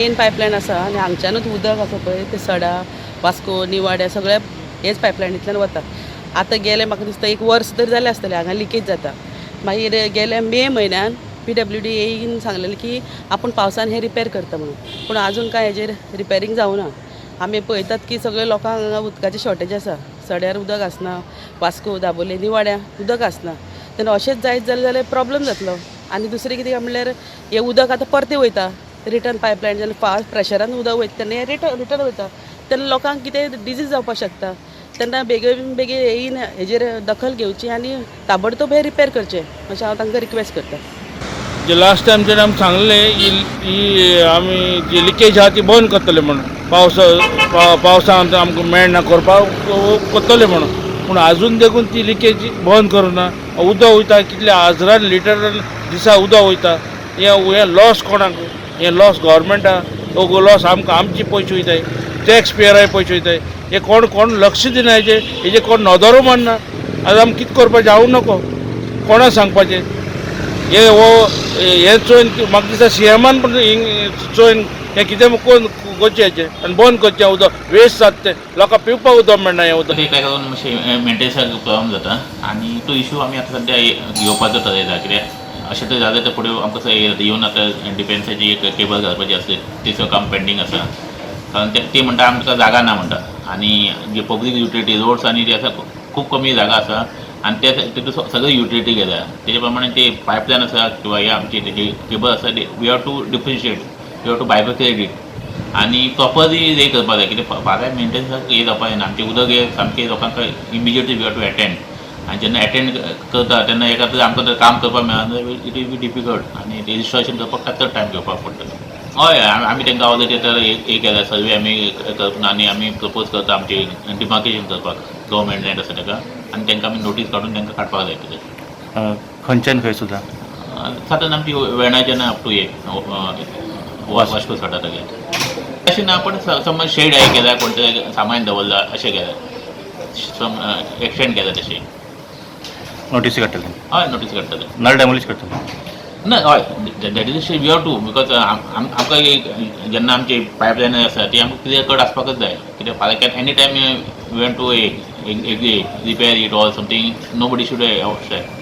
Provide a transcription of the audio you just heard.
Main pipeline आसा आनी हांगच्यानूच उदक आसा पळय तें सडा, वास्को, निवाड्या सगळ्या हेच पायपलायनींतल्यान वता. आतां गेले म्हाका दिसता एक वर्स तरी जालें आसतलें हांगा लिकेज जाता. मागीर गेल्या मे म्हयन्यान पीडब्ल्यूडी एईन सांगलेलें की आपूण पावसान हें रिपेर करता म्हणून, पूण आजून कांय हेजेर रिपेरींग जावना. आमी पळयतात की सगळे लोकांक हांगा उदकाची शॉर्टेज आसा. सड्यार उदक आसना, वास्को, दाबोले, निवाड्या उदक आसना. तेन्ना अशेंच जायत जालें जाल्यार प्रॉब्लम जातलो. आनी दुसरें कितें काय म्हणल्यार हें उदक आतां परतें वयता रिटर्न पायपलायन. जेन्ना फास्ट प्रेशरान उदक वयता तेन्ना हें रिटर्न वयता, तेन्ना लोकांक कितें डिजीज जावपाक शकता. तेन्ना बेगीन बेगीन येयन हेजेर दखल घेवची आनी ताबडतोब हें रिपेर करचें अशें हांव तांकां रिक्वेस्ट करता. जे लास्ट टायम जेन्ना आमी सांगलें ही ही आमी जी लिकेज आहा ती बंद करतले म्हणून, पावस पावसांत आमकां मेळना करपाक करतले म्हणून, पूण आजून देखून ती लिकेज बंद करूना. उदक वयता कितले हजरान लिटर दिसा उदक वयता. हें हें लॉस कोणाक? हें लॉस गव्हर्मेंटाक, लॉस आमकां. आमचे पयशे वयताय, टॅक्स पेयराय पयशे वयताय. हे कोण कोण लक्ष दिना हेजेर, हेजेर कोण नदरूय मारना. आतां आमी कितें करपाचें हांव नको कोणाक सांगपाचें. हे हो हें चोयन म्हाका दिसता सीएमान पण हिंग चोयन हें कितें कोण करचें हेचें आनी बंद करचें. उदक वेस्ट जाता तें, लोकांक पिवपाक उदक मेळना हें उदक. ते ताका लागून मातशें मेंटेनन्साक प्रॉब्लम जाता आनी तो इशू आमी आतां सद्या घेवपाचो थारायला. कित्याक अशें तर जालें तर फुडें आमकां हें जाता. येवन आतां डिफेन्साची एक केबल घालपाची आसली, तेचो काम पेंडींग आसा, कारण ते ती म्हणटा आमकां जागा ना म्हणटा. आनी जे पब्लीक युटिलिटी रोड्स आनी जे आसा, खूब कमी जागा आसा आनी ते तितून सगळे युटिलिटी घेता. तेजे प्रमाणे ते पायपलायन आसा किंवा हे आमची तेजी केबल आसा, we have to differentiate, we have to bifurcate it आनी प्रॉपरली हे करपाक जाय. कित्याक फाल्यां मेंटेनन्साक हे जावपाक जायना. आमचें उदक हें सामकें लोकांक immediately we have to attend आनी जेन्ना एटेंड करता तेन्ना एका तर आमकां तर काम करपाक मेळना, it will be difficult आनी ते इन्स्टॉलेशन करपाक चड टायम घेवपाक पडटलो. हय, आमी तांकां ऑलरेडी आतां एक केला सर्वे आमी करता आनी आमी प्रपोज करता आमचे डिमार्केशन करपाक. गव्हर्मेंट लँड आसा ताका आनी तांकां आमी नोटीस काडून तांकां काडपाक जाय तेजें. खंयच्यान खंय सुद्दां? सादारण आमची वेर्णाच्यान अप टू एक वास्को सायडा तागे. अशें ना, पण समज शेड हे केला, कोण तरी सामान दवरला अशें केलां, सम एक्सटेंड केला तशें. नोटीस काडटले? हय, नोटीस काडटले. नाल्यार डेमोलिश करतले? ना, हय, that is we have to, because आमकां एक जेन्ना आमची पायपलायन आसा ती आमकां क्लियर कट आसपाकच जाय. कित्याक फाल्यां any time we want to repair it or something, nobody should outside.